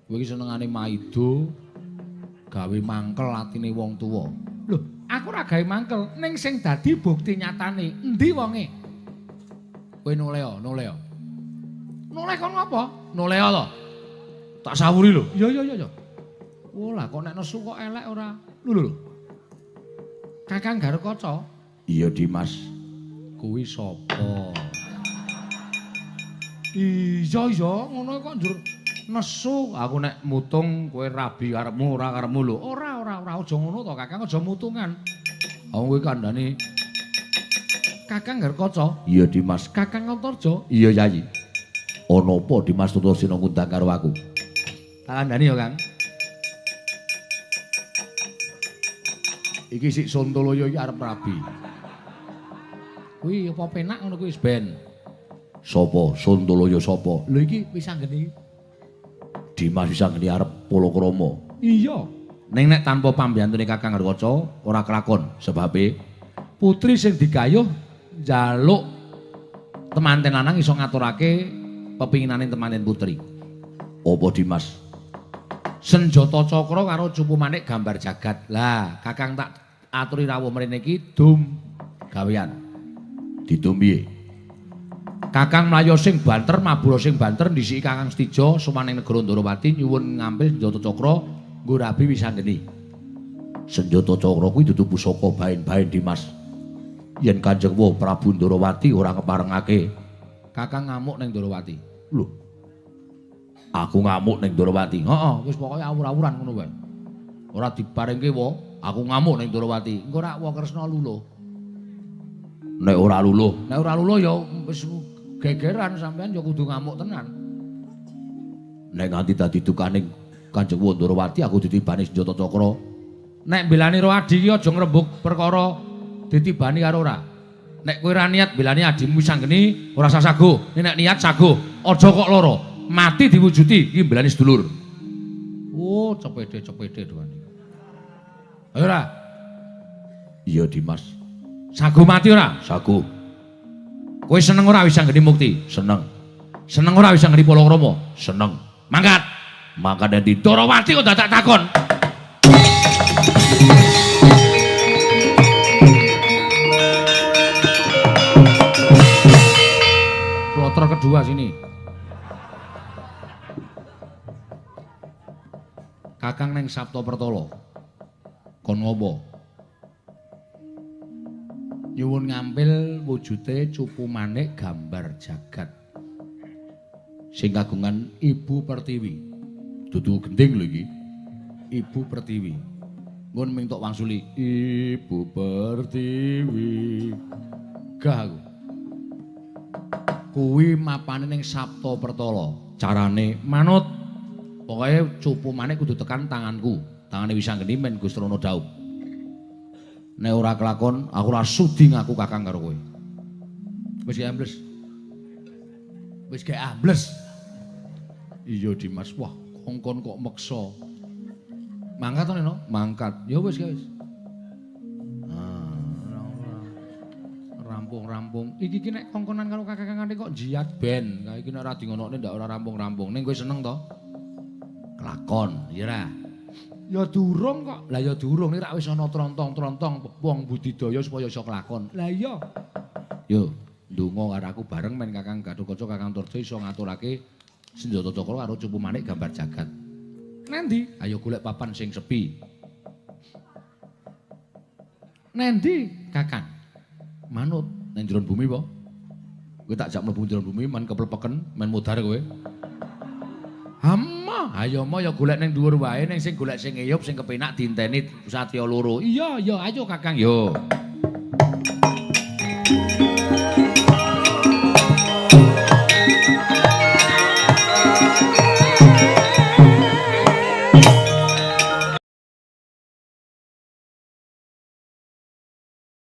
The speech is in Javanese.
Kowe iki senengane maido gawe mangkel atine wong tuwa. Lho, aku ora gawe mangkel, ning sing dadi bukti nyatane endi wonge? Kowe noleh, noleh. Noleh kon ngopo? Noleh to. Tak sawuri lho. Iya iya iya. Oh lah kok nek nesu kok elek ora. Lho lho. Kakang Garukaca. Iya Dimas. Kuwi sapa? Iya iya ngono kok njur nesu. Aku nek mutung kowe rabi karepmu ora karepmu lho. Ora ora ora aja ngono to Kakang, aja mutungan. Wong kowe kandhane Kakang Garukaca. Iya Dimas. Kakang Antarja. Iya Yayi. Ana apa Dimas Antasena ngundang karo aku? Tak kandhani ya Kang. Iki sik Sontoloyo iki arep rabi. Kuwi apa penak ngono kuwi wis ben. Sapa? Sontoloyo sapa? Lho iki wis anggene. Dimas wis anggene arep palakrama. Iya. Ning nek tanpa pambiyantune Kakang Garukaca ora kelakon sebabe putri sing digayuh njaluk temanten lanang iso ngaturake pepinginane temanten putri. Apa Dimas? Senjata cakra karo cupu manik gambar jagat. Lah, Kakang tak aturi rawuh mrene iki dum gawean. Didum piye? Kakang mlayu sing banter, mabura sing banter ndhisiki Kakang Setija sowan ning negara Ndorowati nyuwun ngampil senjata cakra nggo rabi Wisanggeni. Senjata cakra kuwi dudu pusaka baen-baen Dimas. Yen Kanjeng Wa Prabu Ndorowati ora keparengake, Kakang ngamuk ning Ndorowati. Lho. Aku ngamuk ning Ndorowati. Heeh, wis pokoke awur-awuran ngono wae. Ora diparengke wa, aku ngamuk ning Ndorowati. Engko rak wa Kresna luluh. Nek ora luluh, nek ora luluh ya wis gegeran sampean ya kudu ngamuk tenan. Nek nganti dadi dukaning Kanjeng Wa Ndorowati aku ditibani senjata cakra. Nek mbelani ro adi iki aja ngrembug perkara ditibani karo ora. Nek kowe ora niat mbelani adimu Wisanggeni ora usah sago. Nek niat sago, aja kok lara. Mati diwujudi iki mbelani sedulur. Oh, cepede-cepede doan iki. Ayo ora? Iya Dimas. Sago mati ora? Sago. Kowe seneng ora Wisanggeni mukti? Seneng. Seneng ora Wisanggeni palakrama? Seneng. Mangkat. Mangkat endi? Ndorowati kok dadak takon. Kloter kedua sini. Kakang neng Sabta Pertala. Kon ngopo? Nyuwun ngampil wujute cupu manik gambar jagat. Sing kagungan Ibu Pertiwi. Dudu gending lho iki. Ibu Pertiwi. Ngun ming tok wangsuli Ibu Pertiwi. Gah aku. Kuwi mapane ning Sabta Pertala. Carane manut. Pokoke cupu manik kudu tekan tanganku. Tangane Wisanggeni men Gustrana dhaup. Nek ora kelakon, aku ora sudi ngaku kakang karo kowe. Wis gak ambles. Wis gak ambles. Iya Dimas, wah kongkon kok meksa. Mangkat to Neno? Mangkat. Ya wis wis. Ah, rampung-rampung. Iki ki nek kongkonan karo kakang-kakangane kok jiyat ben. Lah iki nek ora di ngonokne ndak ora rampung-rampung. Ning kowe seneng to? Kelakon, ya ora? Ya durung kok. Lah ya durung nek rak wis ana trontong-trontong wong budidaya supaya iso kelakon. Lah iya. Yo, ndonga karo aku bareng men Kakang Gathotkaca Kakang Antarja iso ngaturake senjata cakra karo cupu manik gambar jagat. Nendi? Ayo golek papan sing sepi. Nendi, Kakang? Manut ning jero bumi apa? Kowe tak jak mlebu jero bumi men keplepeken, men modar kowe. Hama, ayo mo ya golek ning dhuwur wae, ning sing golek sing ngeyup sing kepenak diinteni satriya loro. Iya, iya, ayo Kakang yo.